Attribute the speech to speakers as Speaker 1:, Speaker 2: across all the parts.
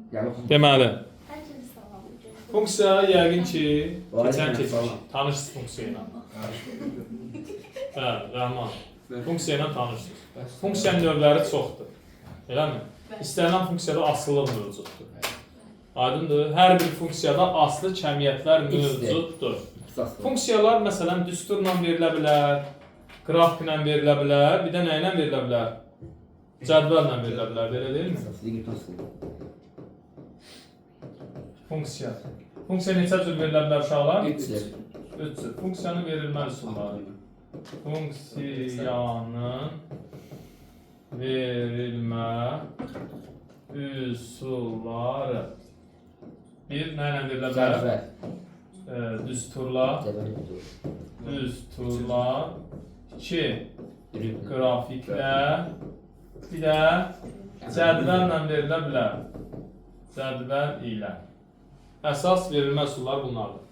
Speaker 1: Deməli, funksiya yəqin ki, keçən keçmiş, tanışsınız funksiya ilə. Bəli, Rəhman. Funksiya ilə tanışsınız. Funksiyanın növləri çoxdur. Eləmi? İstənilən funksiyada asılılıq mövcuddur. Aydındır? Hər bir funksiyada asılı kəmiyyətlər mövcuddur. Funksiyalar məsələn düsturla verilə bilər, qrafiklə verilə bilər, bir də nə ilə verilə bilər? Cədvəllə verilə bilər, belə deyilmi? Funksiya. Funksiya neçə cür verilə bilər uşaqlar?
Speaker 2: 3 cür.
Speaker 1: 3 cür. Funksiyanın verilmə üsulları. Funksiyanın verilmə üsulları. Bir, nə ilə verilə bilər?
Speaker 2: Cədvəl.
Speaker 1: Düsturla. Düsturla. 2. Qrafiklə. Bir də cədvəllə verilə bilər. Cədvəl ilə. Əsas verilmə üsulları bunlardır.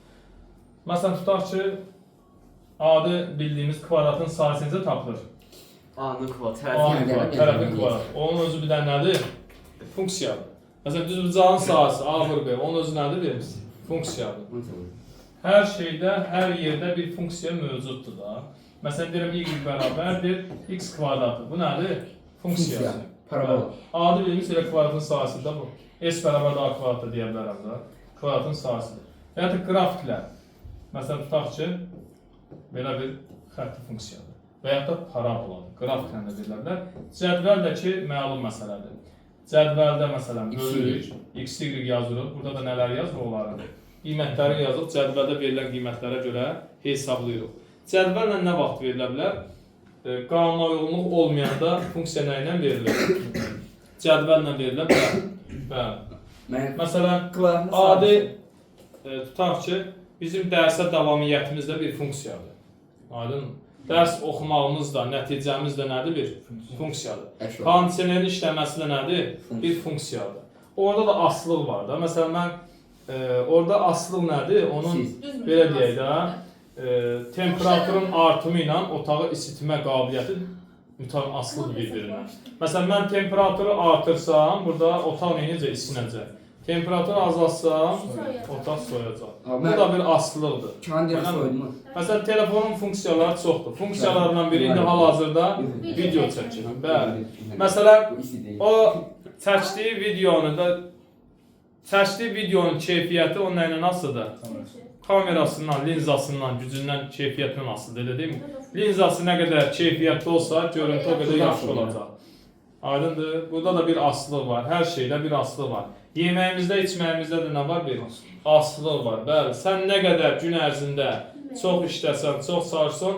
Speaker 1: Məsələn, tutaq ki, adi bildiyimiz kvadratın sahəsi necə tapılır?
Speaker 3: A-nın kvadratı.
Speaker 1: A-nın kvadratı, tərəfin kvadratı. Onun özü bir dənə nədir? Funksiyadır. Məsələn, düzbucağın sahəsi A vur B, onun özü nədir bir? Funksiyadır. Hər şeydə, hər yerdə bir funksiya mövcuddur da. Məsələn, deyirəm y bərabərdir x kvadratı. Bu nədir? Funksiya.
Speaker 2: Parabola.
Speaker 1: Adi bildiyimiz elə kvadratın sahəsidir də bu. S bərabər A kvadratı deyə bilərəm də. Kvadratın sahəsidir. Və ya da qrafiklər. Məsələn, tutaq ki, belə bir xətti funksiyadır. Və ya da paraboladır. Qrafiklə də verilə bilər. Cədvəl də ki, məlum məsələdir. Cədvəldə məsələn bölürük, x, y yazırıq. Burada da nələr yazır onların? Qiymətləri yazırıq. Cədvəldə verilən qiymətlərə görə hesablayırıq. Cədvəllə nə vaxt verilə bilər? Qanuna uyğunluq olmayanda funksiya nə ilə verilir? Cədvəllə verilə bilər. Bəli. Məsələn, adi tutaq ki, bizim dərsə davamiyyətimiz də bir funksiyadır. Aydın? Dərs oxumağımız da, nəticəmiz də nədir bir? Funksiyadır. Kondisionerin işləməsi də nədir? Bir funksiyadır. Orada da asılıq var da. Məsələn, mən orada asılıq nədir? Onun belə deyək də, temperaturun artımı ilə otağı isitmə qabiliyyəti mütləq asılıdır bir-birindən. Məsələn, mən temperaturu artırsam, burada otaq necə isinəcək? Temperaturu azaltsam, otaq soyacaq. Bu da bir asılıqdır. Məsələn, telefonun funksiyaları çoxdur. Funksiyalarından biri indi hal-hazırda video çəkir. Bəli. Məsələn, o çəkdiyi videonu da çəkdiyi videonun keyfiyyəti onun nə ilə asılıdır? Kamerasından, linzasından, gücündən, keyfiyyətindən asılıdır, elə deyilmi? Linzası nə qədər keyfiyyətli olsa, görüntü o qədər yaxşı olacaq. Aydındır? Burada da bir asılıq var. Hər şeydə bir asılıq var. Yeməyimizdə, içməyimizdə də nə var? Bir asılıq var. Bəli, sən nə qədər gün ərzində çox işləsən, çox çalışsan,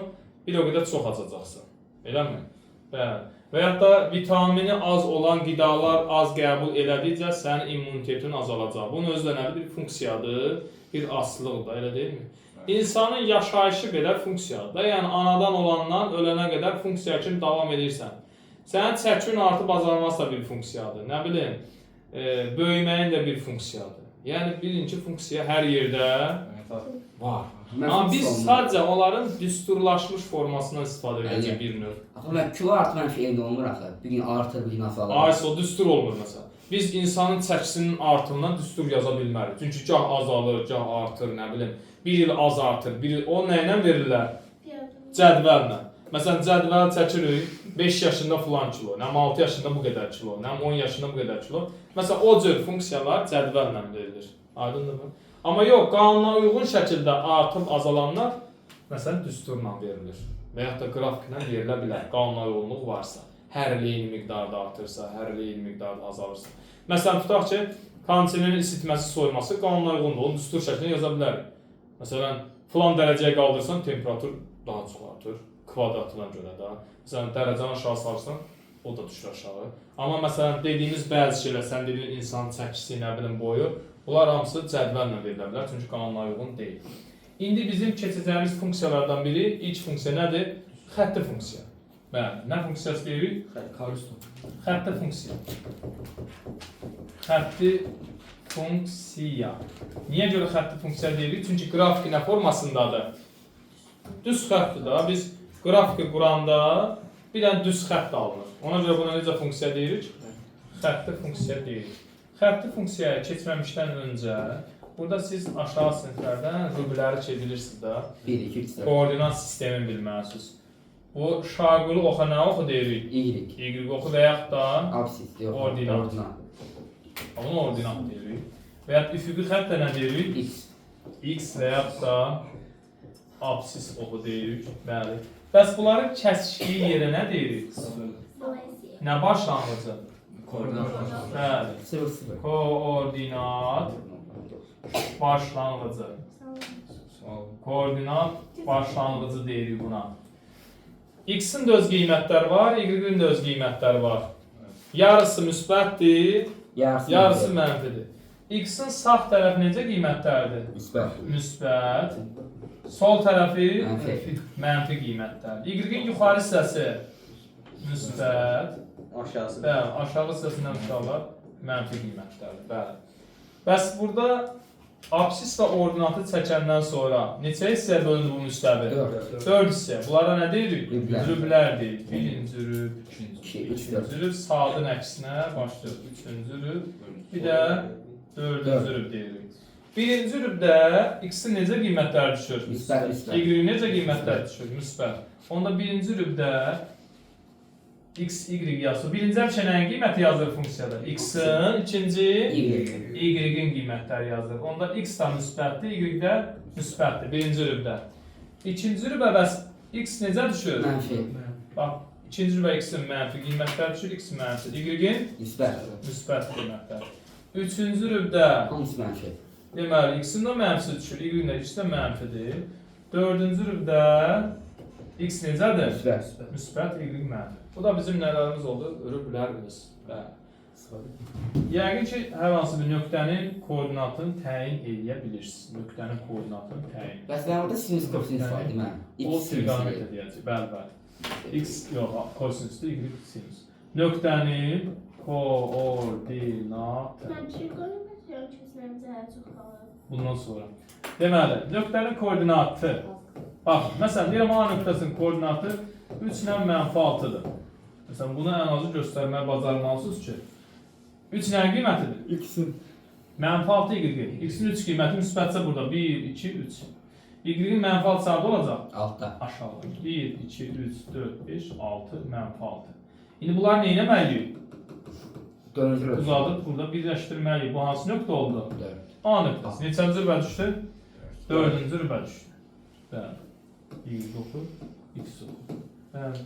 Speaker 1: bir o qədər çox acacaqsan. Eləmi? Bəli. Və yaxud da vitamini az olan qidalar az qəbul elədikcə sənin immunitetin azalacaq. Bunun özü də nədir? Bir funksiyadır, bir asılıqdır, elə deyilmi? İnsanın yaşayışı belə funksiyadır da. Yəni anadan olandan ölənə qədər funksiya kimi davam edirsən. Sənin çəkin artıb azalması da bir funksiyadır. Nə bilim, böyüməyin də bir funksiyadır. Yəni bilin ki, funksiya hər yerdə var. Amma biz sadəcə onların düsturlaşmış formasından istifadə edəcəyik bir növ.
Speaker 2: Axı mən kilo artı mənim şeyim də olmur axı. Bir gün artır, bir gün azalır.
Speaker 1: Aysa o düstur olmur məsələn. Biz insanın çəkisinin artımından düstur yaza bilmərik. Çünki gah azalır, gah artır, nə bilim. Bir il az artır, bir il o nə ilə verirlər? Cədvəllə. Məsələn, cədvəl çəkirik, 5 yaşında filan kilo, nəm 6 yaşında bu qədər kilo, nəm 10 yaşında bu qədər kilo. Məsələn, o cür funksiyalar cədvəllə verilir. Aydındırmı? Amma yox, qanuna uyğun şəkildə artıb azalanlar məsələn düsturla verilir. Və yaxud da qrafiklə verilə bilər. Qanuna uyğunluq varsa, hər il eyni miqdarda artırsa, hər il eyni miqdarda azalırsa. Məsələn, tutaq ki, kondisionerin isitməsi, soyuması qanuna uyğundur. Onu düstur şəklində yaza bilərik. Məsələn, filan dərəcəyə qaldırsan, temperatur daha çox artır. Kvadratına görə də. Məsələn, dərəcəni aşağı salırsan, o da düşür aşağı. Amma məsələn, dediyimiz bəzi şeylər, sən dediyin insan çəkisi, nə bilim boyu, bunlar hamısı cədvəllə verilə bilər, çünki qanuna uyğun deyil. İndi bizim keçəcəyimiz funksiyalardan biri, ilk funksiya nədir? Xətti funksiya. Bəli, nə funksiyası deyirik? Xətti funksiya. Xətti funksiya. Niyə görə xətti funksiya deyirik? Çünki qrafik nə formasındadır? Düz xəttdir da. Biz qrafiki quranda bir dənə düz xətt alınır. Ona görə buna necə funksiya deyirik? Xətti funksiya deyirik. Xətti funksiyaya keçməmişdən öncə burada siz aşağı siniflərdən rübləri keçirirsiniz də.
Speaker 2: 1, 2, 3, 4.
Speaker 1: Koordinat sistemini bilməlisiniz. Bu şaquli oxa nə oxu deyirik?
Speaker 2: Y.
Speaker 1: Y oxu və yaxud da
Speaker 2: Absis. Yox.
Speaker 1: Ordinat.
Speaker 2: Ordinat.
Speaker 1: Bunu ordinat deyirik. Və ya üfüqi xətt də nə deyirik?
Speaker 2: X.
Speaker 1: X və yaxud da absis oxu deyirik. Bəli. Bəs bunların kəsişdiyi yerə nə deyirik? Nə başlanğıcı?
Speaker 3: Koordinat.
Speaker 1: Bəli.
Speaker 2: 0, 0.
Speaker 1: Koordinat başlanğıcı. Koordinat başlanğıcı deyirik buna. X-in də öz qiymətləri var, Y-in də öz qiymətləri var. Yarısı müsbətdir,
Speaker 2: Yarısı,
Speaker 1: yarısı mənfidir. X-in sağ tərəfi necə qiymətlərdir?
Speaker 2: Müsbət.
Speaker 1: Müsbət. Sol tərəfi
Speaker 2: Mənfi.
Speaker 1: mənfi qiymətlərdir. Y-in yuxarı hissəsi müsbət.
Speaker 3: Aşağısı.
Speaker 1: Bəli, aşağı hissəsindən uşaqlar mənfi qiymətlərdir. Bəli. Bəs burada absis və ordinatı çəkəndən sonra neçə hissəyə bölündü bu müstəvi?
Speaker 2: 4.
Speaker 1: 4 hissə. Bunlara nə deyirik?
Speaker 2: Rüblər.
Speaker 1: Rüblər deyirik. Birinci rüb, ikinci
Speaker 2: İki,
Speaker 1: rüb,
Speaker 2: üç, dörd.
Speaker 1: üçüncü rüb, sadın əksinə başlayır. Üçüncü rüb, bir də dördüncü rüb deyirik. Birinci rübdə x-in necə qiymətləri düşür?
Speaker 2: Müsbət, müsbət.
Speaker 1: Y necə qiymətlər düşür? Müsbət. Onda birinci rübdə x, y yazılır. Birinci həmişə nəyin qiyməti yazılır funksiyada? X-in, ikinci
Speaker 2: Y.
Speaker 1: y-in qiymətləri yazılır. Onda x da müsbətdir, y də müsbətdir birinci rübdə. İkinci rübə bəs x necə düşür?
Speaker 2: Mənfi.
Speaker 1: Bax, ikinci rübə x-in mənfi qiymətləri düşür, x mənfi. Y-in
Speaker 2: Müsbət.
Speaker 1: müsbət qiymətləri. Üçüncü rübdə
Speaker 2: Hamısı mənfi.
Speaker 1: deməli x-in də mənfisi düşür, y-in də x də mənfidir. Dördüncü rübdə x necədir?
Speaker 2: Müsbət.
Speaker 1: Müsbət, y mənfi. Bu da bizim nələrimiz oldu? Rüblərimiz. Bəli. Yəqin ki, hər hansı bir nöqtənin koordinatını təyin eləyə bilirsiniz. Nöqtənin koordinatını təyin.
Speaker 2: Bəs mən orada sinus kosinus var idi mən.
Speaker 1: O
Speaker 2: X
Speaker 1: trigonometriya
Speaker 2: sinus.
Speaker 1: deyəcək. Bəli, bəli. X yox, kosinusdur, y sinus. Nöqtənin koordinatı.
Speaker 4: Mən trigonometriya ölkəsindən hələ çox qalır.
Speaker 1: Bundan sonra. Deməli, nöqtənin koordinatı. Baxın, məsələn, deyirəm A nöqtəsinin koordinatı 3 ilə mənfi 6-dır. Məsələn, bunu ən azı göstərməyə bacarmalısınız ki, 3 nəyin qiymətidir?
Speaker 2: X-in.
Speaker 1: Mənfi 6 y. X-in 3 qiyməti müsbətsə burada 1, 2, 3. Y-in mənfi 6 harda olacaq?
Speaker 2: Altda.
Speaker 1: Aşağıda. 1, 2, 3, 4, 5, 6, mənfi 6. İndi bunları nə etməliyik?
Speaker 2: Dördüncü rüb.
Speaker 1: Uzadıb burada birləşdirməliyik. Bu hansı nöqtə oldu?
Speaker 2: 4.
Speaker 1: A nöqtəsi. Neçənci rübə düşdü? Dördüncü rübə düşdü. Bəli. Y oxu, X oxu. Bəli.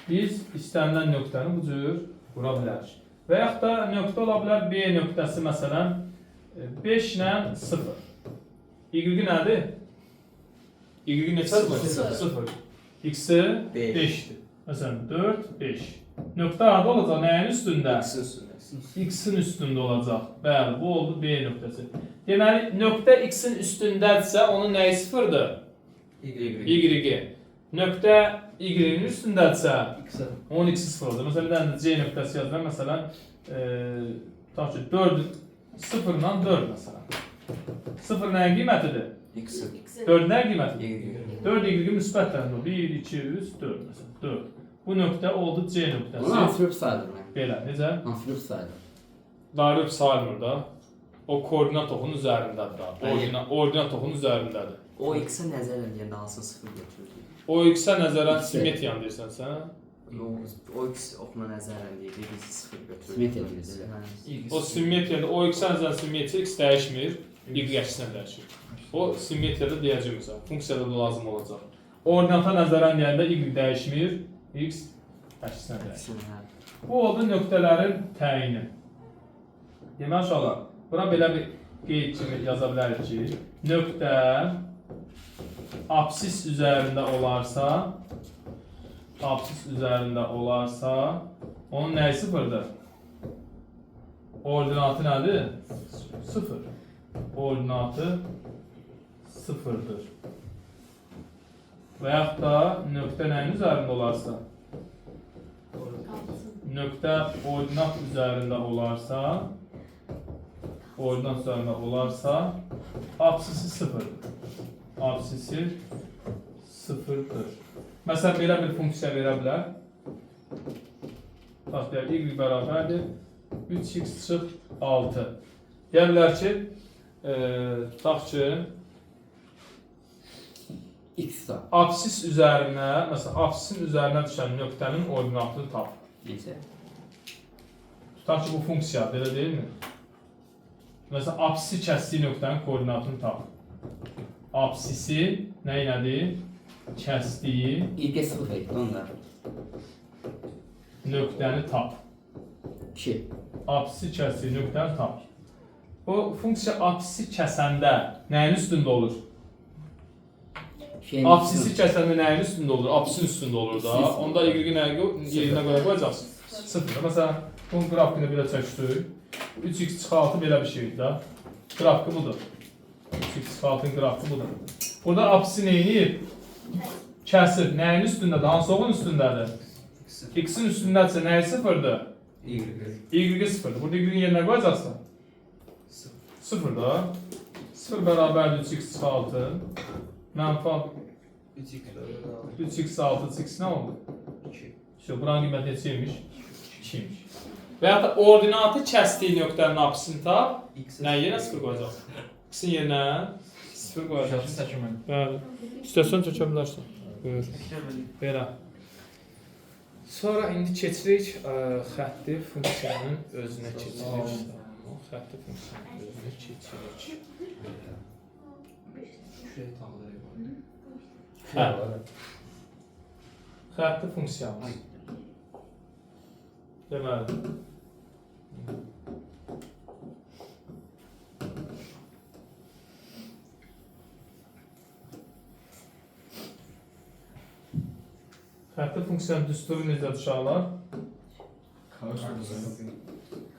Speaker 1: Biz istənilən nöqtəni bu cür qura bilərik. Və yaxud da nöqtə ola bilər B nöqtəsi məsələn 5 ilə 0. Y nədir? Y neçədir?
Speaker 3: Sıfır.
Speaker 1: 0. X-i
Speaker 3: Beş.
Speaker 1: 5-dir. Məsələn 4, 5. Nöqtə harada olacaq? Nəyin üstündə?
Speaker 3: X-in üstündə.
Speaker 1: X-in üstündə olacaq. Bəli, bu oldu B nöqtəsi. Deməli, nöqtə X-in üstündədirsə, onun nəyi sıfırdır?
Speaker 3: Y.
Speaker 1: Y-i. Nöqtə Y-in üstündədirsə,
Speaker 3: X-in.
Speaker 1: onun X-i sıfırdır. Məsələn, bir dənə də C nöqtəsi yazıram. Məsələn, tutaq ki, 4, 0 ilə 4 məsələn. 0 nəyin qiymətidir?
Speaker 3: X-in.
Speaker 1: 4 nəyin qiymətidir?
Speaker 3: Y.
Speaker 1: 4 Y müsbət tərəfində. 1, 2, 3, 4 məsələn. 4. Bu nöqtə oldu C
Speaker 2: Onu
Speaker 1: nöqtəsi.
Speaker 2: hansı rüb sayılır mən?
Speaker 1: Belə, necə?
Speaker 2: Hansı rüb sayılır?
Speaker 1: Dairə sayılmır da. O koordinat oxunun üzərindədir da. Ordinat oxunun üzərindədir.
Speaker 3: O X-ə nəzərən deyəndə hansını sıfır götürdü?
Speaker 1: O x-ə nəzərən
Speaker 2: X-ə.
Speaker 1: simmetriyanı deyirsən sən.
Speaker 3: Yox, o X oxuna nəzərən deyildi, biz sıfır götürdük.
Speaker 2: Simmetriya deyildi.
Speaker 3: Hə.
Speaker 1: O simmetriyada o x-ə nəzərən simmetriya x dəyişmir, y əksinə dəyişir. O simmetriyada deyəcək məsələn, funksiyada da lazım olacaq. Ordinata nəzərən deyəndə y dəyişmir, x əksinə dəyişir.
Speaker 3: Əksinə, hə.
Speaker 1: Bu oldu nöqtələrin təyini. Deməli uşaqlar, bura belə bir qeyd kimi yaza bilərik ki, nöqtə absis üzərində olarsa, onun nəyi sıfırdır? Ordinatı nədir? Sıfır. Ordinatı sıfırdır. Və yaxud da nöqtə nəyin üzərində olarsa? Nöqtə ordinat üzərində olarsa, absisi sıfırdır. Absisi sıfırdır. Məsələn, belə bir funksiya verə bilər. Tutaq deyək, y bərabərdir 3x çıx 6. Deyə bilər ki, tutaq ki,
Speaker 2: X da.
Speaker 1: absis üzərinə, məsələn, absisin üzərinə düşən nöqtənin ordinatını tap.
Speaker 2: Necə?
Speaker 1: Tutaq ki, bu funksiyadır, elə deyilmi? Məsələn, absisi kəsdiyi nöqtənin koordinatını tap. Absisi nə ilədir? Kəsdiyi
Speaker 2: Y 0 etdi onda.
Speaker 1: nöqtəni tap.
Speaker 2: 2.
Speaker 1: Absisi kəsdiyi nöqtəni tap. Bu funksiya absisi kəsəndə nəyin üstündə olur?
Speaker 2: Şeyin
Speaker 1: Absisi kəsəndə nəyin üstündə olur? Absisin üstündə olur da.
Speaker 2: X-in
Speaker 1: Onda y-i nəyə yerinə qoya qoyacaqsın? 0. Məsələn, bunun qrafikini belə çəkdik. 3x çıx 6 belə bir şeydir də. Qrafiki budur. 3x çıx 6-nın qrafiki budur. Burada absisi nə edib? Kəsib. Nəyin üstündədir? Hansı oğun üstündədir? X-in üstündədirsə nəyi sıfırdır?
Speaker 3: Y.
Speaker 1: Y sıfırdır. Burada y-in yerinə qoyacaqsan. 0 da. 0 bərabərdir 3x çıx 6. Mənfi
Speaker 3: 3x
Speaker 1: 3x 6 x nə oldu?
Speaker 3: 2.
Speaker 1: Şu, buranın qiyməti neçə imiş? 2 imiş. Və yaxud da ordinatı kəsdiyi nöqtənin absisini tap.
Speaker 3: X.
Speaker 1: Nə yerinə 0 qoyacaq? X-in yerinə 0 qoyacaq.
Speaker 5: Çəkmə.
Speaker 1: Bəli. İstəsən çəkə bilərsən. Buyur. Belə. Sonra indi keçirik xətti funksiyanın özünə keçirik. Xətti funksiyanın özünə keçirik.
Speaker 3: Şuraya tağlayayım.
Speaker 1: Hə. Xətti funksiyamız. Deməli. Xətti funksiyanın düsturu necədir uşaqlar?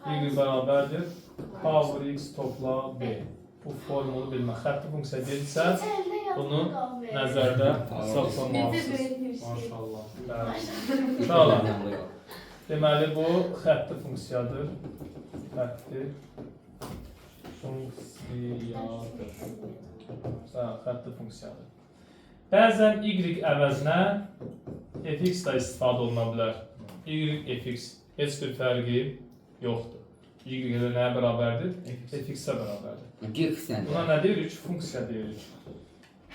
Speaker 1: Y bərabərdir. K vur x topla B. Bu formulu bilmək. Xətti funksiya deyilsə, bunu nəzərdə saxlamalısınız. Maşallah. Bəli. Uşaqlar, deməli bu xətti funksiyadır. Xətti funksiyadır. Hə, xətti funksiyadır. Bəzən y əvəzinə fx də istifadə oluna bilər. Y, fx heç bir fərqi yoxdur. Y elə nəyə bərabərdir? Fx-ə bərabərdir.
Speaker 2: G x
Speaker 1: Buna
Speaker 2: nədir?
Speaker 1: nə deyirik? Funksiya deyirik.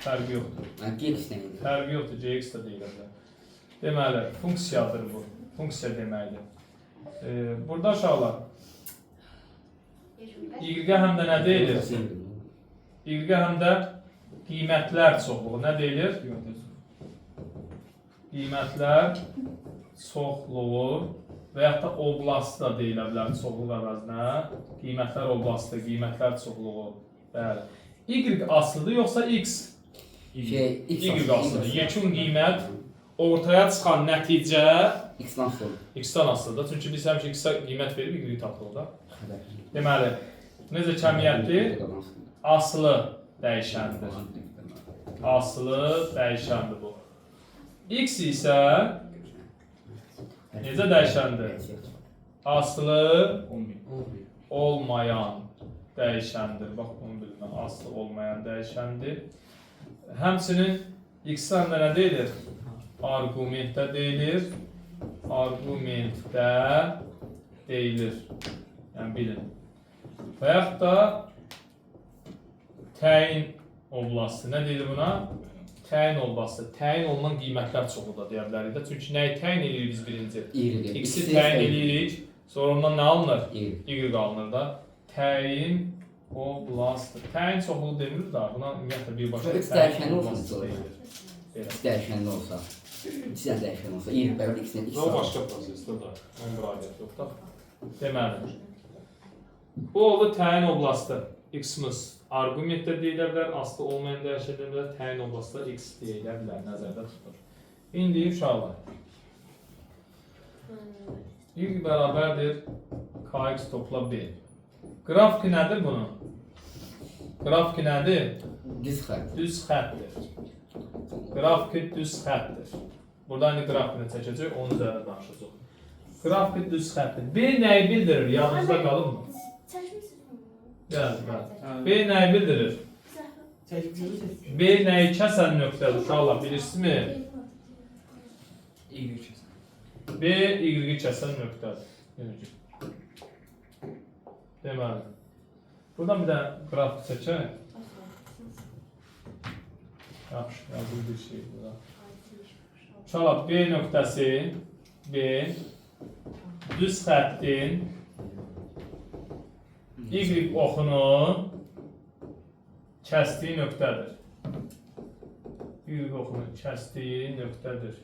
Speaker 1: Fərqi yoxdur.
Speaker 2: G x nədir?
Speaker 1: Fərqi yoxdur, gx də deyilə bilər. Deməli, funksiyadır bu. Funksiya deməkdir. Burada uşaqlar, y-ə həm də nə deyilir? Y-ə həm də qiymətlər çoxluğu. Nə deyilir? Qiymətlər çoxluğu və yaxud da oblastı da deyilə bilər çoxluq əvəzinə. Qiymətlər oblastı, qiymətlər çoxluğu. Bəli. Y asılıdır yoxsa x?
Speaker 2: Şey, X
Speaker 1: Y asılıdır. Yekun qiymət ortaya çıxan nəticə
Speaker 2: X-dan sonra.
Speaker 1: x-dan asılıdır. Çünki biz həmişə x-ə qiymət verib y-i tapırıq da. Deməli, necə kəmiyyətdir? Asılı dəyişəndir. Asılı dəyişəndir bu. X isə necə dəyişəndir? Asılı olmayan dəyişəndir. Bax bunu bilmə. Asılı olmayan dəyişəndir. Həmçinin x-ə həm də nə deyilir? Arqumentdə deyilir. Arqumentdə deyilir. Yəni bilin. Və yaxud da təyin oblastı. Nə deyilir buna? Təyin oblastı. Təyin olunan qiymətlər çoxu da deyə bilərik də. Çünki nəyi təyin edirik biz birinci?
Speaker 2: Y.
Speaker 1: X-i təyin edirik. Sonra ondan nə alınır?
Speaker 2: Y.
Speaker 1: Y alınır da. Təyin oblastı. Təyin çoxluğu demirik da. Buna ümumiyyətlə birbaşa
Speaker 2: X
Speaker 1: təyin
Speaker 2: dəyişəni olsun
Speaker 1: oblastı
Speaker 2: sonra.
Speaker 1: deyilir. Belə.
Speaker 2: X dəyişənli olsa. X dəyişən olsa. Y bərabər X-dən X
Speaker 1: O başqa prosesdə də. Onun bir aidiyyəti yox da. Deməli. Bu oldu təyin oblastı. X-imiz arqumentdə deyilə bilər, asılı olmayan dəyişən deyilə bilər, təyin oblastı da X deyilə bilər, nəzərdə tutulur. İndi uşaqlar, Y bərabərdir KX topla B. Qrafiki nədir bunun? Qrafiki nədir?
Speaker 2: Düz xətt.
Speaker 1: Düz xəttdir. Qrafiki düz xəttdir. Buradan indi qrafikini çəkəcək, onun üzərində danışacaq. Qrafiki düz xəttdir. B nəyi bildirir? Yadınızda qalırmı?
Speaker 4: Çəkmisiniz bunu?
Speaker 1: Bəli, bəli. B nəyi bildirir? B nəyi kəsən nöqtədir uşaqlar, bilirsinizmi?
Speaker 3: Y kəsən.
Speaker 1: B, Y-i kəsən nöqtədir. Y. Deməli. Buradan bir dənə qrafik çəkək. Yaxşı, yazılı bir şey burada. Uşaqlar, B nöqtəsi, B düz xəttin Y oxunu kəsdiyi nöqtədir. Y oxunu kəsdiyi nöqtədir.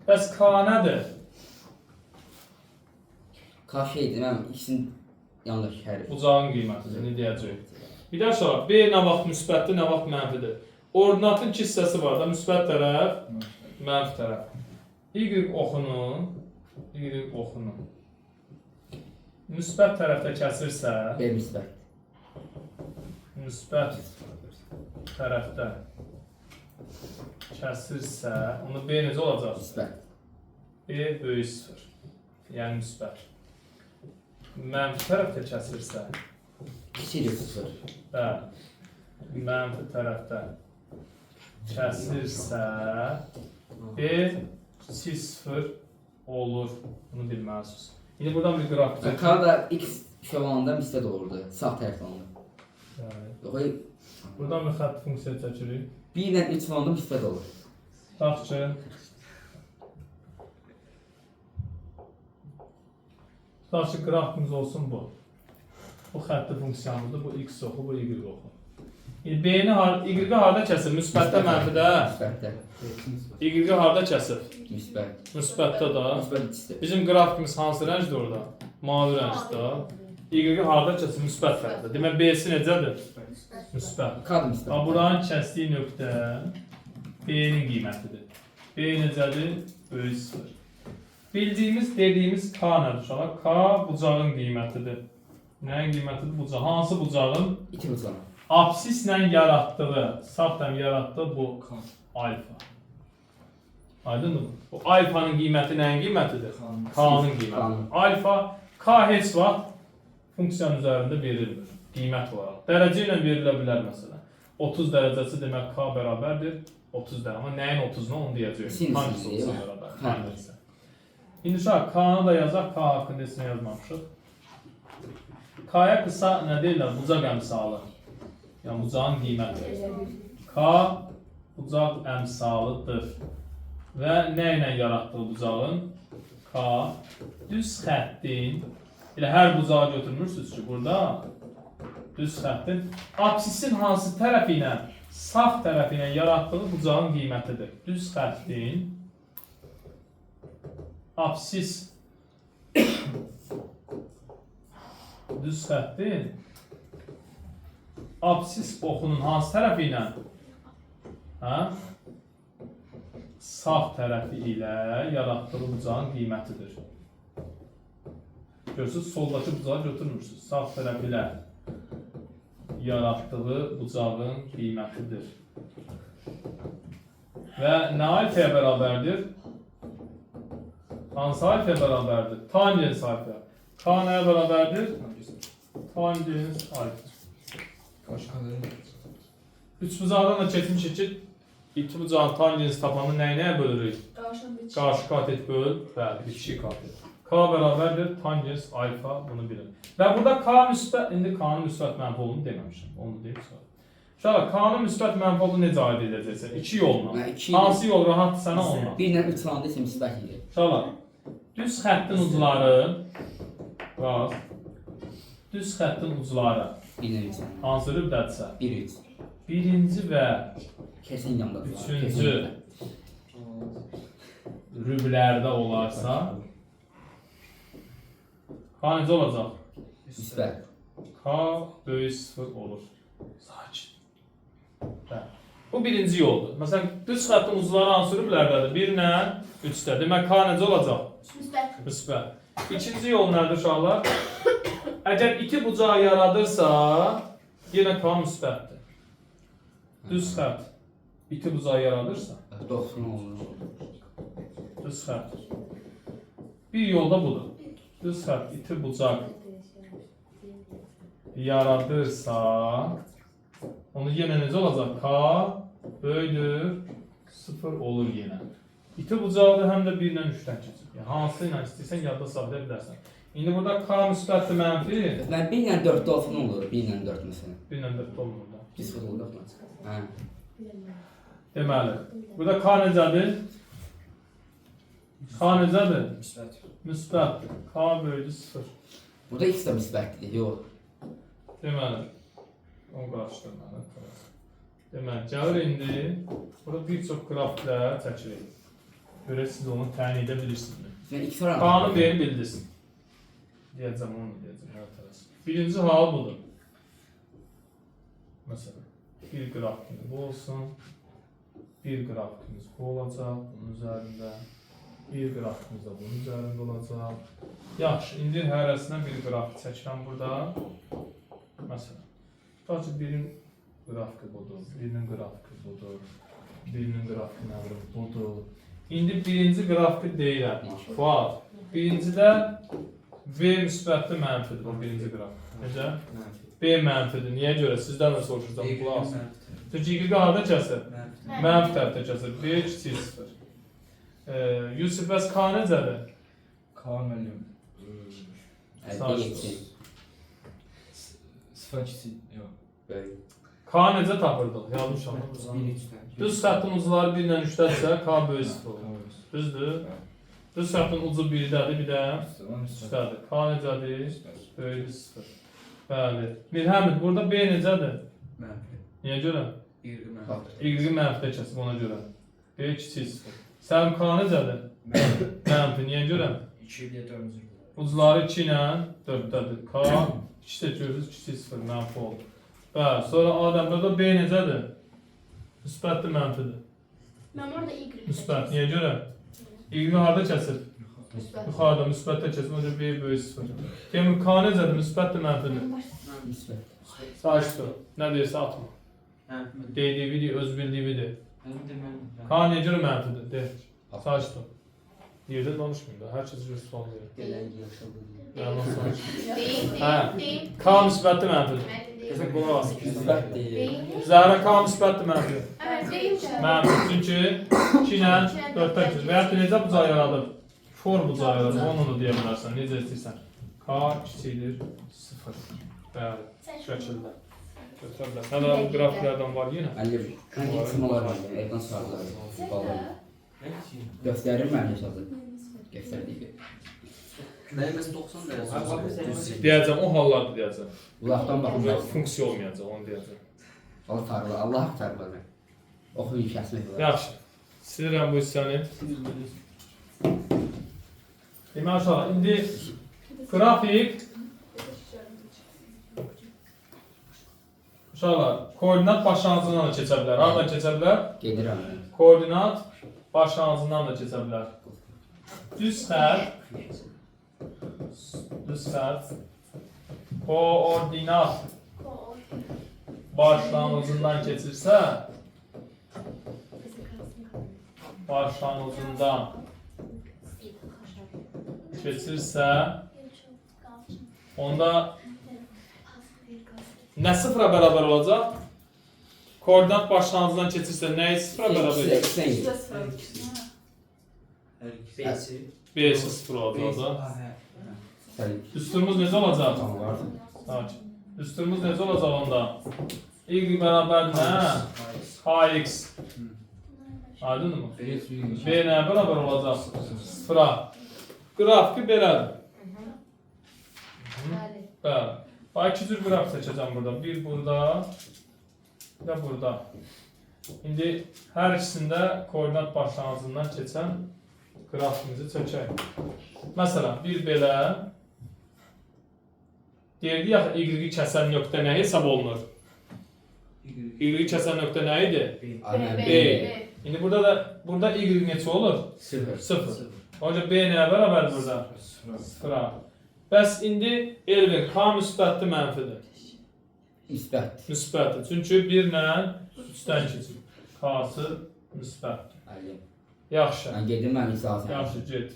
Speaker 1: Bəs K nədir?
Speaker 2: K şeydir, mənim x-in yanındakı hərf.
Speaker 1: Bucağın qiymətidir, nə deyəcəyik? Bir də uşaqlar, B nə vaxt müsbətdir, nə vaxt mənfidir? Ordinatın iki hissəsi var da, müsbət tərəf, mənfi tərəf. Y oxunu, Y oxunu müsbət tərəfdə kəsirsə,
Speaker 2: B müsbət.
Speaker 1: Müsbət tərəfdə kəsirsə, onda B necə olacaq?
Speaker 2: Müsbət.
Speaker 1: B böyük sıfır. Yəni müsbət. Mənfi tərəfdə kəsirsə,
Speaker 2: Kiçik sıfır.
Speaker 1: Bəli. Mənfi tərəfdə kəsirsə, B kiçik sıfır olur. Bunu bilməlisiniz. İndi buradan bir qrafik
Speaker 2: Yəni,
Speaker 1: çəkək.
Speaker 2: K da x şey olanda müsbət olurdu. Sağ tərəfdə olanda.
Speaker 1: Bəli.
Speaker 2: Yox,
Speaker 1: Buradan bir xətt funksiya çəkirik.
Speaker 2: 1 ilə 3 olanda müsbət olur.
Speaker 1: Tutaq ki, qrafikimiz olsun bu. Bu xətti funksiyamızdır. Bu x oxu, bu y oxu. İndi B-ni y-i harda kəsir? Müsbətdə, mənfidə?
Speaker 2: Müsbətdə.
Speaker 1: Y-i harda kəsir?
Speaker 2: Müsbət.
Speaker 1: Müsbətdə də.
Speaker 2: Müsbət ikisi.
Speaker 1: Bizim qrafikimiz hansı rəngdir orada? Mavi rəngdə. Y-i harda kəsir? Müsbət tərəfdə. Demək B-si necədir? Müsbət.
Speaker 2: K da müsbət.
Speaker 1: Ha, buranın kəsdiyi nöqtə B-nin qiymətidir. B necədir? Böyük sıfır. Bildiyimiz, dediyimiz K nədir uşaqlar? K bucağın qiymətidir. Nəyin qiymətidir? Bucaq. Hansı bucağın?
Speaker 2: İki bucaq.
Speaker 1: Absislə yaratdığı, sağ tərəf yaratdığı bu alfa. Aydındır mı? Bu alfanın qiyməti nəyin qiymətidir? K-nın qiymətidir.
Speaker 2: K-nın.
Speaker 1: Alfa, K heç vaxt funksiyanın üzərində verilmir qiymət olaraq. Dərəcə ilə verilə bilər məsələn. 30 dərəcəsi demək K bərabərdir 30 dərəcə. Amma nəyin 30-una onu deyəcəyik.
Speaker 2: Sinus
Speaker 1: Hangisi
Speaker 2: deyil
Speaker 1: olsa
Speaker 2: mi?
Speaker 1: bərabər.
Speaker 2: Hə.
Speaker 1: Hangisi. İndi uşaq K-nı da yazaq. K haqqında heç nə yazmamışıq. K-ya qısa nə deyirlər? Bucaq əmsalı. Yəni bucağın qiyməti. K bucaq əmsalıdır. Və nə ilə yaratdığı bucağın? K düz xəttin elə hər bucağı götürmürsünüz ki, burada düz xəttin absisin hansı tərəfi ilə sağ tərəfi ilə yaratdığı bucağın qiymətidir. Düz xəttin absis düz xəttin absis oxunun hansı tərəfi ilə? Hə? Sağ tərəfi ilə yaratdığı bucağın qiymətidir. Görürsünüz, soldakı bucağı götürmürsünüz. Sağ tərəfi ilə yaratdığı bucağın qiymətidir. Və nə alfaya bərabərdir? Hansı alfaya bərabərdir? Tangens alfa. K nəyə bərabərdir? Tangens alfa. Üç bucaqdan da keçmişik ki, iki bucağın tangens tapanı nəyə nəyə bölürük? Qarşı katet böl, bəli, bitişik katet. K bərabərdir tangens alfa, bunu bilin. Və burada K müsbət, indi K-nın müsbət mənfi olduğunu deməmişəm. Onu deyim sonra. Uşaqlar, K-nın müsbət mənfi olduğunu necə aid edəcəksən? İki yolla.
Speaker 2: Mən iki-
Speaker 1: Hansı yol rahatdır sənə onunla?
Speaker 2: 1 ilə 3 olanda isə müsbət idi.
Speaker 1: Uşaqlar, düz xəttin ucları, rast, düz xəttin ucları
Speaker 2: 1 ilə 3 olanda.
Speaker 1: hansı rübdədirsə,
Speaker 2: 1 3.
Speaker 1: birinci və
Speaker 2: Kesin yanında.
Speaker 1: üçüncü rüblərdə olarsa, K necə olacaq?
Speaker 2: Müsbət.
Speaker 1: K böyük sıfır olur. Sakin. Bəli. Bu birinci yoldur. Məsələn, düz xəttin ucları hansı rüblərdədir? 1 ilə 3-də. Demək, K necə olacaq?
Speaker 4: Müsbət.
Speaker 1: Müsbət. İkinci yol nədir uşaqlar? Əgər iki bucaq yaradırsa, yenə K müsbətdir. Düz xətt iki bucaq yaradırsa,
Speaker 2: 90 olur.
Speaker 1: düz xətt. Bir yolda budur. Düz xətt iti bucaq yaradırsa, onu yenə necə olacaq? K böyüdür, 0 olur yenə. İti bucaqdır, həm də 1 ilə 3-dən keçir. Yəni, hansı ilə istəyirsən yadda saxlaya bilərsən. İndi burada K müsbətdir, mənfi.
Speaker 2: Mən 1 ilə 4-də olsa nə olur? 1 ilə 4 məsələn.
Speaker 1: 1 ilə 4 olmur da.
Speaker 2: Pis olur yoxsa? Hə.
Speaker 1: Deməli, burada K necədir? K necədir?
Speaker 3: Müsbət.
Speaker 1: Müsbətdir. K böyüdü 0.
Speaker 2: Burada x də müsbətdir. Yox.
Speaker 1: Deməli, onu qarışdırmalı. Deməli, gəlir indi, burada bir çox qrafiklər çəkirik. Görək siz onu təyin edə bilirsinizmi?
Speaker 2: Mən x oranı.
Speaker 1: K-nı B-ni bildiniz. Deyəcəm, onu deyəcəm, hər tərəf. Birinci hal budur. Məsələn, bir qrafikimiz bu olsun, bir qrafikimiz bu olacaq, bunun üzərində, bir qrafikimiz də bunun üzərində olacaq. Yaxşı, indi hərəsindən bir qrafik çəkirəm burada. Məsələn, tutaq ki, birinin qrafiki budur, birinin qrafiki budur, birinin qrafiki nə bilim budur. İndi birinci qrafiki deyirəm. Fuad, birincidə V müsbətli mənfidir bu birinci qrafik. Necə?
Speaker 3: Mənfi.
Speaker 1: B mənfidir. Niyə görə? Sizdən də soruşacağam.
Speaker 3: Y
Speaker 1: Qulaq asın.
Speaker 3: mənfidir.
Speaker 1: Çünki Y harda kəsir?
Speaker 3: Mənfidir.
Speaker 1: Mənfi tərəfdə kəsir. B kiçik 0. Yusuf bəs K necədir?
Speaker 5: K müəllim.
Speaker 2: Əldə getsin.
Speaker 5: Sıfır kiçik. Yox.
Speaker 2: Böyük.
Speaker 1: K necə tapırdıq? Yazmışam.
Speaker 3: 1 3-dən.
Speaker 1: Düz xəttin ucları 1 ilə 3-dədirsə K böyük 0 olur. Düzdür? Düz xəttin ucu 1-dədir, bir də 3-dədir. K necədir? Böyük 0. Bəli. Mirhəmid, burada B necədir?
Speaker 3: Mənfi.
Speaker 1: Niyə görə?
Speaker 3: Y mənfi.
Speaker 1: Y mənfidə kəsib ona görə. B kiçik 0. Səlim K necədir?
Speaker 3: Mənfi.
Speaker 1: Mənfi. Niyə görə?
Speaker 3: 2 ilə 4-cü.
Speaker 1: Ucları 2 ilə 4-dədir. K 2 də görürsünüz kiçik 0 mənfi oldu. Bəli, sonra Adəm burada B necədir? Müsbətdir, mənfidir.
Speaker 4: Mən orada Y.
Speaker 1: Müsbət. Niyə görə? Y harda kəsir?
Speaker 4: Müsbət.
Speaker 1: Yuxarıda müsbətdə kəsir. Ona görə B böyük 0. Demək K necədir? Müsbətdir, mənfidir.
Speaker 2: Müsbət.
Speaker 1: Sakit ol. Nə deyirsə atma.
Speaker 3: Mənfi.
Speaker 1: Dediyi video, öz bildiyi video.
Speaker 3: Mənim deməm.
Speaker 1: K niyə görə mənfidir? De. Sakit ol. Yerdə danışmayın da. Hər kəs öz sual verir.
Speaker 2: Gələn yaşıldı.
Speaker 1: Yəni sakit.
Speaker 4: Deyim,
Speaker 1: Hə.
Speaker 4: deyim, deyim.
Speaker 1: K müsbətdir, mənfidir.
Speaker 4: Mən də deyim.
Speaker 1: Kəsə qulaq asın.
Speaker 2: Müsbət deyil.
Speaker 4: Deyim.
Speaker 1: Zəhra K müsbətdir, mənfidir.
Speaker 4: Evet, deyim də.
Speaker 1: Mənfi. Çünki 2 ilə 4-dən keçir. Və yaxud da necə bucaq yaradıb? For bucağı yaradıb. Onu da deyə bilərsən. Necə istəyirsən. K kiçikdir 0. Bəli. Şəkildə. Götürə bilərsən. Hələ bu qrafiklərdən var yenə.
Speaker 2: Müəllim, mən getsin olar müəllim. Evdən sorarlar. Vallahi. Göstərir müəllim sazı. Göstərdi.
Speaker 3: Mənim bəs 90 dərəcə olsa.
Speaker 1: Deyəcəm, o hallarda deyəcəm.
Speaker 2: Ulaqdan baxın.
Speaker 1: Burada funksiya olmayacaq, onu deyəcəm.
Speaker 2: Allah tarla, Allah tarla mən. Oxuyun kəsmək olar.
Speaker 1: Yaxşı. Silirəm bu hissəni. Deməli uşaqlar, indi qrafik uşaqlar, koordinat başlanğıcından da keçə bilər. Hardan keçə bilər?
Speaker 2: Gedirəm mən.
Speaker 1: Koordinat başlanğıcından da keçə bilər. Düz xətt, düz xətt, koordinat başlanğıcından keçirsə, başlanğıcından keçirsə, onda nə sıfıra bərabər olacaq? Koordinat başlanğıcından keçirsə nəyi sıfıra bərabər edəcək?
Speaker 2: X-dən gedir.
Speaker 3: B-si.
Speaker 1: B-si sıfır olacaq da.
Speaker 2: Sən
Speaker 1: Düsturumuz necə olacaq?
Speaker 2: tamam var.
Speaker 1: Sakin. Düsturumuz necə olacaq onda? Y bərabər nə? KX. Aydınmı? B nəyə bərabər olacaq? Sıfıra. Qrafiki belədir.
Speaker 4: Bəli.
Speaker 1: Bəli. Bax, iki cür qrafik seçəcəm burada. Bir burada, bir də burada. İndi hər ikisində koordinat başlanğıcından keçən qrafikimizi çəkək. Məsələn, bir belə deyirdi axı Y-i kəsən nöqtə nə hesab olunur? Y-i kəsən nöqtə nə idi?
Speaker 2: Aynen
Speaker 1: B. İndi burada da burada Y neçə olur?
Speaker 2: 0.
Speaker 1: 0. Ona görə B nəyə bərabərdir burada? Sıfıra. Bəs indi Elvin K müsbətdir, mənfidir?
Speaker 2: Müsbət.
Speaker 1: Müsbətdir. Çünki 1 ilə 3-dən keçir. K-sı müsbətdir.
Speaker 2: Müəllim.
Speaker 1: Yaxşı.
Speaker 2: Mən gedim mən izah.
Speaker 1: Yaxşı, get.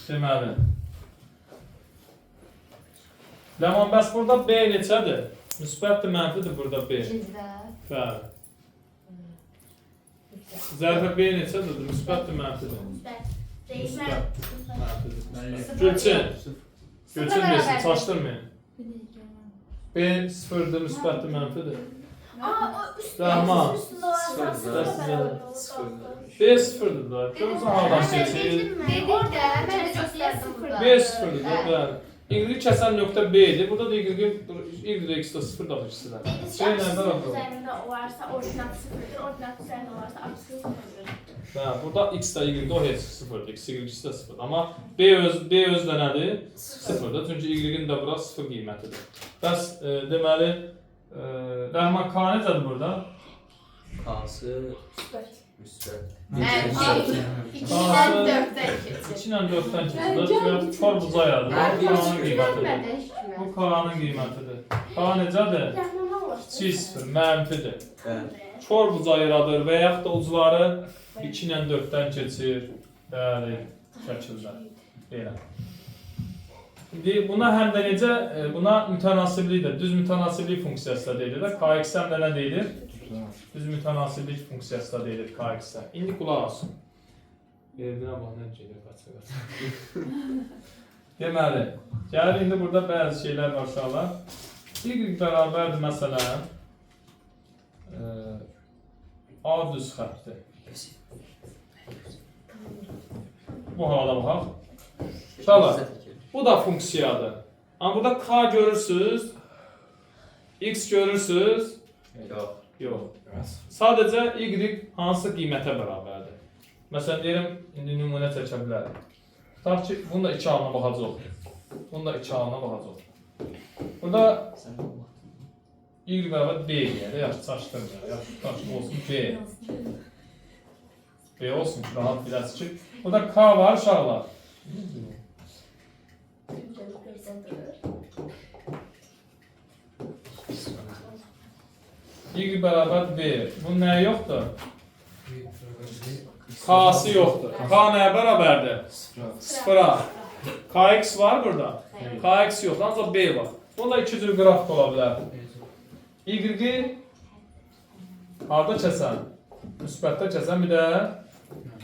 Speaker 1: Deməli. Ləman, bəs burada B neçədir? Müsbətdir, mənfidir burada B.
Speaker 4: İkincidə.
Speaker 1: Bəli. Zərfə B neçədir? Müsbətdir, mənfidir?
Speaker 4: Müsbət. Değişmə.
Speaker 1: Mənfidir. Gülçin. Gülçin desin, çaşdırmayın. B sıfırdır, müsbətdir, mənfidir.
Speaker 4: Aa, o üst,
Speaker 1: Rəhman.
Speaker 4: üstündə olarsa
Speaker 3: Sıfırdır.
Speaker 4: sıfıra bərabər olur.
Speaker 3: Sıfırdır.
Speaker 1: B sıfırdır da. Görürsən hardan keçir?
Speaker 4: Dedik də, mən də göstərdim burada.
Speaker 1: B sıfırdır da, bəli. Y kəsən nöqtə B-dir. Burada da Y, X də sıfır da ikisi də.
Speaker 4: Dediniz ki,
Speaker 1: B nə
Speaker 4: absissin
Speaker 1: bərabər olur?
Speaker 4: üzərində olarsa ordinat sıfırdır, ordinat üzərində olarsa absissin sıfırdır.
Speaker 1: Hə, burada X də Y də o heç sıfırdır. X, Y ikisi də sıfırdır. Amma B öz də nədir? Sıfırdır. Çünki Y-in də bura sıfır qiymətidir. Bəs deməli, Rəhman K necədir burada?
Speaker 3: K-sı
Speaker 4: Müsbət.
Speaker 3: müsbət.
Speaker 4: Mənfi. 2-dən 4-dən keçir.
Speaker 1: 2 ilə 4-dən keçir. Və kor buza yaradır.
Speaker 3: Hər
Speaker 1: Bu
Speaker 3: biri
Speaker 1: K-nın qiymətidir.
Speaker 4: Görmədən heç kimə.
Speaker 1: Bu K-nın qiymətidir. K necədir?
Speaker 4: Rəhman nə olar?
Speaker 1: Kiçik sıfır, mənfidir.
Speaker 3: Bəli.
Speaker 1: Kor buca yaradır və yaxud da ucları 2 ilə 4-dən keçir. Bəli, şəkildə. Belə. İndi buna həm də necə, buna mütənasiblik də, düz mütənasiblik funksiyası da deyilir də. Kx həm də nə deyilir? Düz mütənasiblik funksiyası da deyilir kx-ə. İndi qulaq asın. Verdinə bax, nə gedir, qaça qaça. Deməli, gəlir indi burada bəzi şeylər var uşaqlar. Y bərabərdir məsələn, A düz xətti. Bu hala baxaq. Uşaqlar, bu da funksiyadır. Amma burada K görürsünüz, X görürsünüz,
Speaker 3: Yox.
Speaker 1: yox. Sadəcə Y hansı qiymətə bərabərdir? Məsələn, deyirəm, indi nümunə çəkə bilərik. Tutaq ki, bunun da iki halına baxacaq. Bunun da iki halına baxacaq. Burada Y bərabər B deyək də, yaxşı çaşdırmayaq. Yaxşı, tutaq ki, olsun B. B olsun ki, rahat biləsiniz ki. Burada K var uşaqlar. Y bərabər B. Bunun nəyi yoxdur? K-sı yoxdur. K nəyə bərabərdir? Sıfıra. KX var burada. KX yoxdur, ancaq B var. Bunda iki cür qrafik ola bilər. Y-i harda kəsən? Müsbətdə kəsən, bir də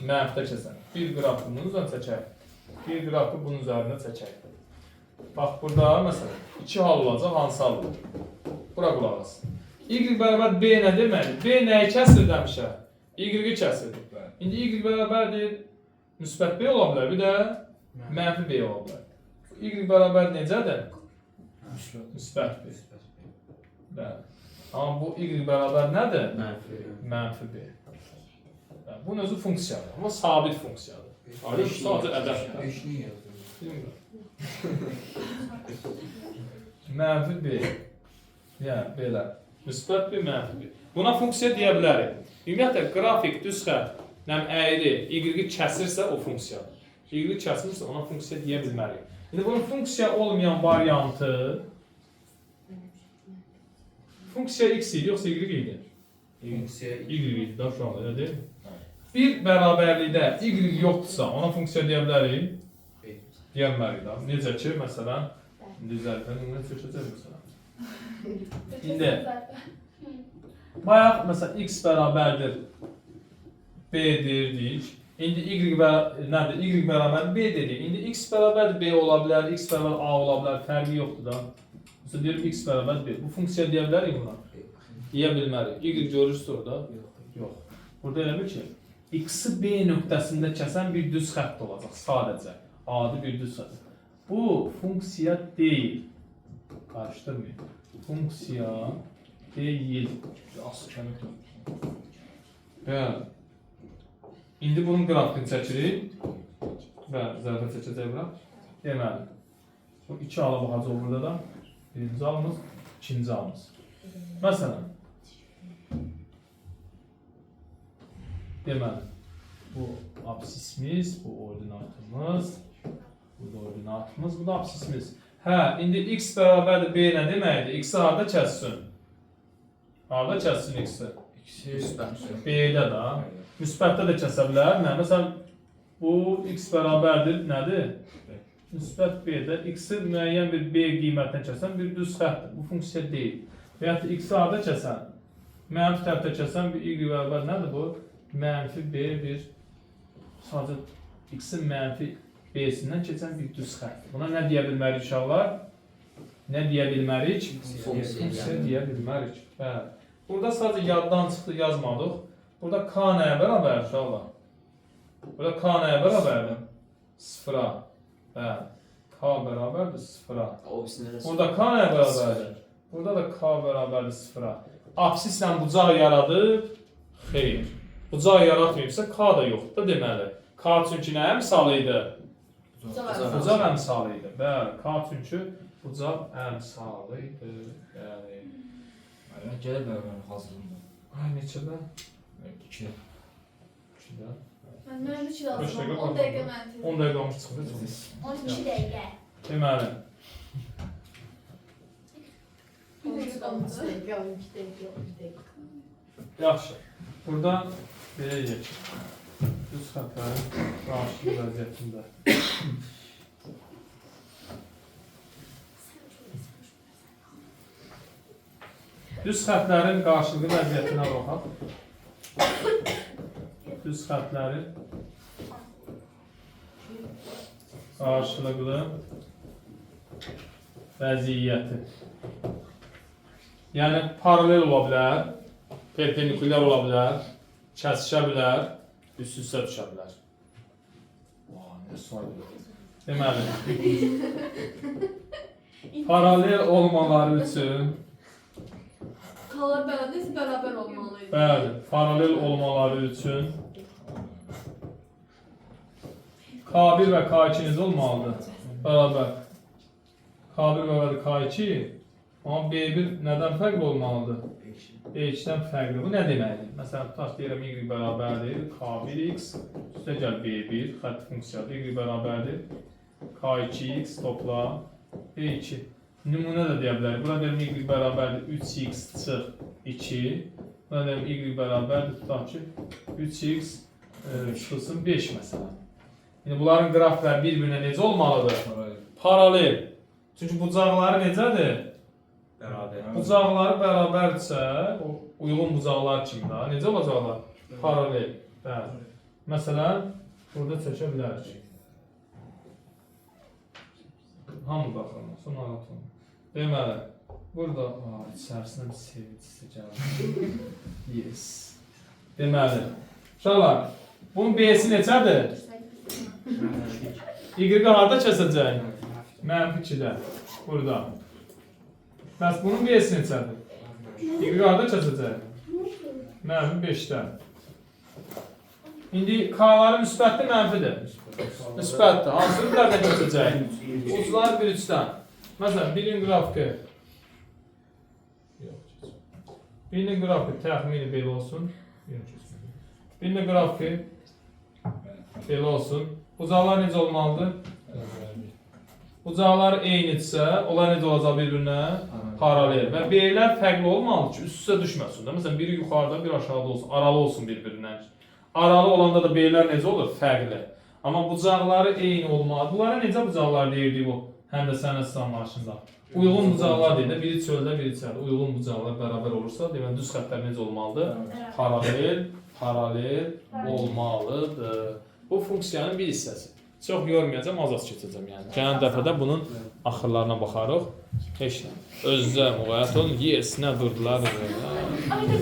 Speaker 1: mənfidə kəsən. Bir qrafik bunun üzərində çəkək. Bir qrafik bunun üzərində çəkək. Bax, burada məsələn, iki hal olacaq, hansı hal olur? Bura qulaq as. Y bərabər B nə deməkdir? B nəyi kəsir demişəm? Y-i kəsir. İndi Y bərabərdir, müsbət B ola bilər, bir də mənfi B ola bilər. Y bərabər necədir? Müsbət B. Bəli. Amma bu Y bərabər nədir?
Speaker 3: Mənfi.
Speaker 1: Mənfi B. Bəli, bunun özü funksiyadır, amma sabit funksiyadır. Aydın, sadəcə ədəddir.
Speaker 5: Beşini yazdım.
Speaker 1: Bilmirəm. Mənfi B. Yəni, belə. Müsbət B, mənfi B. Buna funksiya deyə bilərik. Ümumiyyətlə, qrafik, düz xətt, nəm əyri, Y-i kəsirsə o funksiyadır. Y-i kəsilmirsə ona funksiya deyə bilmərik. İndi bunun funksiya olmayan variantı funksiya X idi, yoxsa Y idi?
Speaker 5: Funksiya
Speaker 1: Y idi da şu anda, elə deyil mi? Bir bərabərlikdə Y yoxdursa, ona funksiya deyə bilərik? Deyə bilmərik da. Necə ki, məsələn, indi zərfə nümunə çəkəcək məsələn. İndi bayaq məsələn X bərabərdir B deyirdik. İndi Y və nədir? Y bərabər B dedik. İndi X bərabərdir B ola bilər, X bərabər A ola bilər, fərqi yoxdur da. Məsələn deyirik X bərabər B. Bu funksiya deyə bilərik buna? Deyə bilmərik. Y görürsünüz orada? Yox. Burada elə bil ki, X-i B nöqtəsində kəsən bir düz xətt olacaq sadəcə. Adi bir düz xətt. Bu funksiya deyil. Qarışdırmayın. Funksiya deyil. Az kəmik. Bəli. İndi bunun qrafikini çəkirik. Bəli, zərfə çəkəcək bura. Deməli, bu iki hala baxacaq burada da. Birinci halımız, ikinci halımız. Məsələn, deməli, bu absisimiz, bu ordinatımız, bu da ordinatımız, bu da absisimiz. Hə, indi x bərabərdir b nə deməkdir? X-i harada kəssin? Harada kəssin x-i?
Speaker 5: İkisi
Speaker 3: Müsbət.
Speaker 1: B-də də. Müsbətdə də kəsə bilər. Nə? Məsələn, bu x bərabərdir nədir? Müsbət B-də x-i müəyyən bir B qiymətinə kəsən bir düz xəttdir. Bu funksiya deyil. Və yaxud da x-i harada kəsən? Mənfi tərəfdə kəsən bir y bərabər nədir bu? Mənfi B bir sadəcə x-in mənfi B-sindən keçən bir düz xəttdir. Buna nə deyə bilmərik uşaqlar? Nə deyə bilmərik?
Speaker 2: Funksiya.
Speaker 1: Deyə bilmərik. Bəli. Burada sadəcə yaddan çıxdı, yazmadıq. Burada K nəyə bərabər uşaqlar? Burada K nəyə bərabərdir? 0-a. Bəli. K bərabərdir 0-a.
Speaker 3: O birisində də
Speaker 1: Burada K nəyə bərabərdir? Burada da K bərabərdir 0-a. Absislə bucaq yaradıb? Xeyr. Bucaq yaratmayıbsa K da yoxdur da deməli. K çünki nəyə əmsalı idi? Bucaq əmsalı idi. Bəli, K çünki bucaq əmsalı idi. Bəli.
Speaker 5: Mən gələ bilərəm hazırlığımda.
Speaker 1: Ay neçədə?
Speaker 5: 2.
Speaker 1: 2-də.
Speaker 6: Mənim 3 il
Speaker 1: Beş
Speaker 6: lazım.
Speaker 1: dəqiqə
Speaker 6: 10 dəqiqə mən tez.
Speaker 1: 10 dəqiqə olmuş çıxdı.
Speaker 4: 12 dəqiqə.
Speaker 1: Deməli,
Speaker 6: Bir dəqiqə qaldı.
Speaker 7: Dəqiqə, 12 dəqiqə, 12 dəqiqə.
Speaker 1: yaxşı. Burada belə deyək. Düz xətlərin qarşılıqlı vəziyyətində. Düz xətlərin qarşılıqlı vəziyyətinə baxaq. Düz xətlərin qarşılıqlı vəziyyəti. Yəni paralel ola bilər, perpendikulyar ola bilər, kəsişə bilər, üst-üstə düşə bilər. Vay, nə saydı. Deməli, paralel olmaları üçün,
Speaker 6: Kalar bərabər, bərabər olmalı idi.
Speaker 1: bəli, paralel olmaları üçün K1 və K2 necə olmalıdır? Bərabər. K1 bərabərdir K2, amma B1 nədən fərqli olmalıdır? B2-dən fərqli. Bu nə deməkdir? Məsələn, tutaq deyirəm Y bərabərdir K1x, üstə gəl B1, xətt funksiyası Y bərabərdir K2x topla B2. Nümunə də deyə bilərik. Bura deyirəm Y bərabərdir 3x çıx 2. Buna deyirəm Y bərabərdir tutaq ki 3x çıxılsın 5 məsələn. İndi bunların qrafikləri bir-birinə necə olmalıdır? Paralel. Çünki bucaqları necədir?
Speaker 3: Bərabər.
Speaker 1: Bucaqları bərabərdirsə, o uyğun bucaqlar kimi də necə olacaqlar? Paralel. Bəli. Məsələn, burada çəkə bilərik. Hamı baxılmasın, narahat olma. Deməli, burada içərisinə bir sevicisi gəldi. Yes. Deməli, uşaqlar, bunun B-si neçədir? Y harda kəsəcək? Mənfi 2-də. Burada. Bəs bunun B-si neçədir? Y harda kəsəcək? Mənfi 5-də. İndi K-ları müsbətdir, mənfidir? Müsbətdir. Hansı uclardan keçəcək? Uclar 1-3-dən. Məsələn, birinin qrafiki yox, keçmir. Birinin qrafiki təxmini belə olsun. Birinin qrafiki belə olsun. Bucaqlar necə olmalıdır? Bucaqlar eynidirsə, onlar necə olacaq bir-birinə? Paralel. Və B-lər fərqli olmalıdır ki, üst-üstə düşməsin də. Məsələn, biri yuxarıda, biri aşağıda olsun, aralı olsun bir-birindən. Aralı olanda da B-lər necə olur? Fərqli. Amma bucaqları eyni olmalı. Bunlara necə bucaqlar deyirdik bu həndəsə anlayışında? Uyğun bucaqlar deyir də, biri çöldə, biri içəridə. Uyğun bucaqlar bərabər olursa, deməli düz xəttlər necə olmalıdır? Paralel, paralel olmalıdır. Bu funksiyanın bir hissəsi. Çox yormayacağam, az-az keçəcəm yəni. Gələn dəfə də bunun axırlarına baxarıq. Heç nə. Özünüzə müğayət olun. Yes, nə durdular.
Speaker 4: Ay da